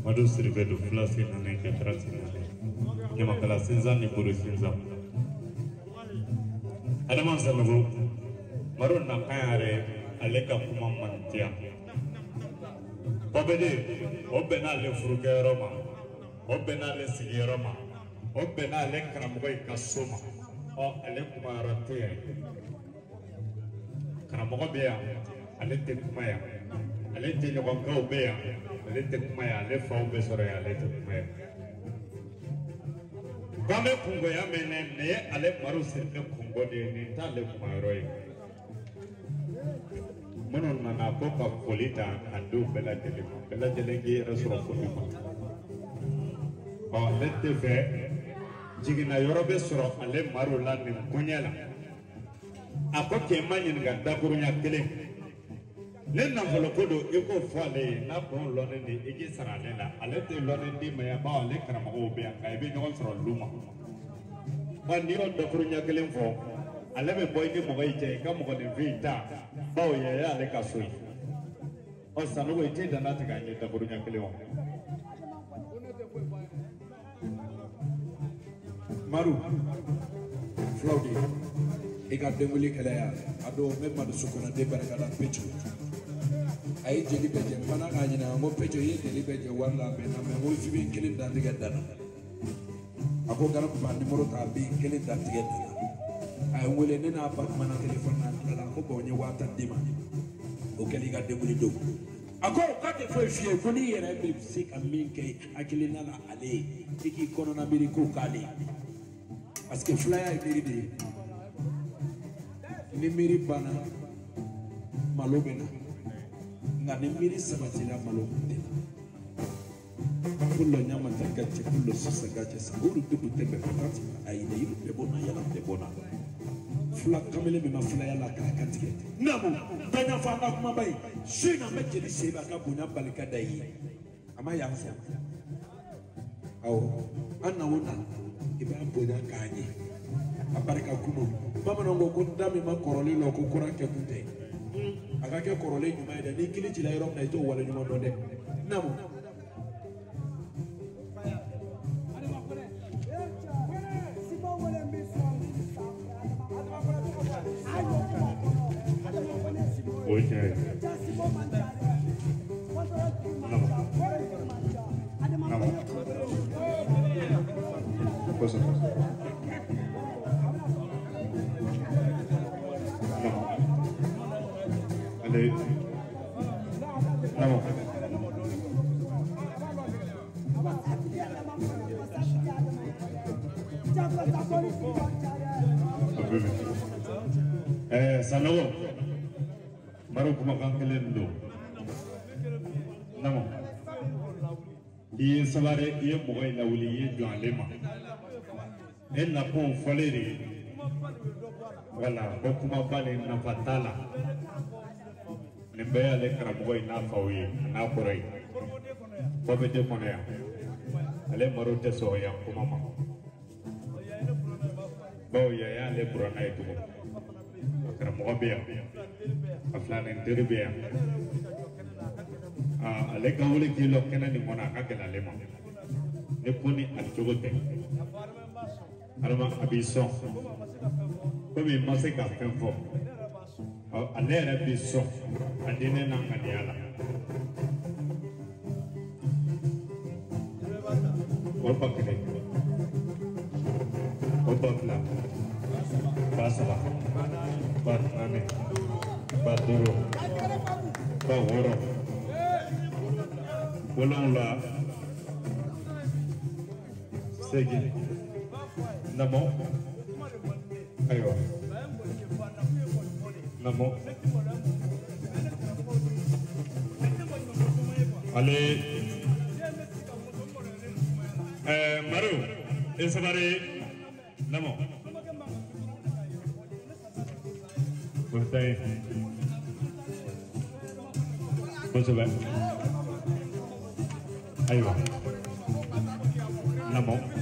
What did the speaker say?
Madu Siribe do fula sen naani kɛ taara sen naani ɲamakala sinzan ni bori sinzan Adama Sanogo Maro nakan yɛrɛ ale ka kuma man diya Kɔbede o bɛnna ale furukɛyɔrɔ ma o bɛnna ale sigiyɔrɔ ma O bɛnna ale karamɔgɔ in ka so ma. Ɔ ale kumayɔrɔ tɛ yan, karamɔgɔ bɛ yan, ale tɛ kuma yan, ale tɛɲɔgɔnkaw bɛ yan, ale tɛ kuma yan, ale faw bɛ sɔrɔ yan, ale tɛ kuma yan. K'an bɛ kungoya min na nin ye ale Maro Sidibe kungo de ye, nin t'ale kumayɔrɔ ye. Minnu nana ko ka foli ta ka di u bɛɛ lajɛlen ma, bɛɛ lajɛlen k'i yɛrɛ sɔrɔ foli kɔnɔ. Ɔ ale tɛ fɛ jiginna yɔrɔ bɛ sɔrɔ ale Maro la nin koɲɛ la. A ko k'e ma ɲininka dakurunya kelen, ne nafolo ko don i k'o fɔ ale ye, n'a kun lɔnnen de i k'i sara ale la, ale tɛ lɔnnen d'i ma yan bawo ale karamɔgɔw bɛ yan nka i bɛ ɲɔgɔn sɔrɔ lu ma. Ɔ n'i y'o dakurunya kelen fɔ, ale bɛ bɔ i ni mɔgɔ in cɛ, i ka mɔgɔninfin ta bawo yan y'ale ka so ye. Ɔ Sanogo i t'i danna tigɛ an ye dakurunya kelen wa? Maru fulaw de i ka denwuli kɛlɛ a don n bɛ Madu Konate barika da Peco a ye jeli bɛɛ jɛ n fana k'a ɲininka n ko Peco i ye jeli bɛɛ jɛ wari la a bɛnna mɛ n ko f'i bɛ kelen dantigɛ danna a ko garabu nimoro ta a bɛ kelen dantigɛ danna a ye n wele ne n'a ba kumana telefɔni na a tilala a ko bɔn n ye 10,000 d'i ma o kɛlen i ka denwuli don a ko k'a tɛ foyi f'i ye ko n'i yɛrɛ bɛ se ka min kɛ hakilina la ale ye i k'i kɔnɔna miiri k'o k'ale ye parce que filaya ye miiri de ye ni miiri banna malo bɛ na nka ni miiri sabatila malo kun tɛ na kulɔ ɲamata gacɛ kulɔ sisan gacɛ sa olu dugu tɛ bɛn patati ayi de yiri bɛɛ bɔ na yala bɛɛ bɔ na fila kamalen min ma filaya la k'a kantigɛ naamu bɛɛ ɲɛfɔ an ka kumaba ye su in na n bɛ jeli Seyiba ka bonya barika da i ye a ma yan fɔ awɔ an na o na i b'a bonya k'a ɲɛ a barika kuno bamananw ko ko da min ma kɔrɔlen lɔ ko kura kɛ kun tɛ a ka kɛ kɔrɔlen ɲuman ye dɛ n'i kili cila yɔrɔ min na i t'o wale ɲuman dɔn dɛ naamu. O ye tiɲɛ ye. Naamu. Kosɛbɛ. Naamu. Ale. Naamu. Sanogo. Maro kumakan kelen don. Naamu. I ye sabari, i ye mɔgɔ in lawuli, i ye jɔn ale ma. E nakun fɔlen de ye. Wala ko kumaba ni nafa t'a la. Nin bɛɛ y'ale karamɔgɔ in n'a faw ye, a n'a kɔrɔ ye. Kɔ bɛ den kɔnɔ yan. Ale Maro tɛ sɔn yan kuma ma. Bawo yan y'ale buranna ye tugun. A karamɔgɔ bɛ yan. A filanin teri bɛ yan. Ale ka wuli k'i lɔ kɛnɛ nin kɔnɔ a ka gɛlɛn ale ma. Ne ko ni a cogo tɛ. Adama a b'i sɔn. Komi i ma se ka fɛn fɔ. Ale yɛrɛ b'i sɔn. A diinɛ n'a ŋaniya la. O 1000. O 2000. 3000. 4000. 5000. 6000. 7 8. Naamu. Ayiwa. Naamu. Ale. Maro, i sabari. Naamu. O bɛ taa yen. Kosɛbɛ. Ayiwa. Naamu.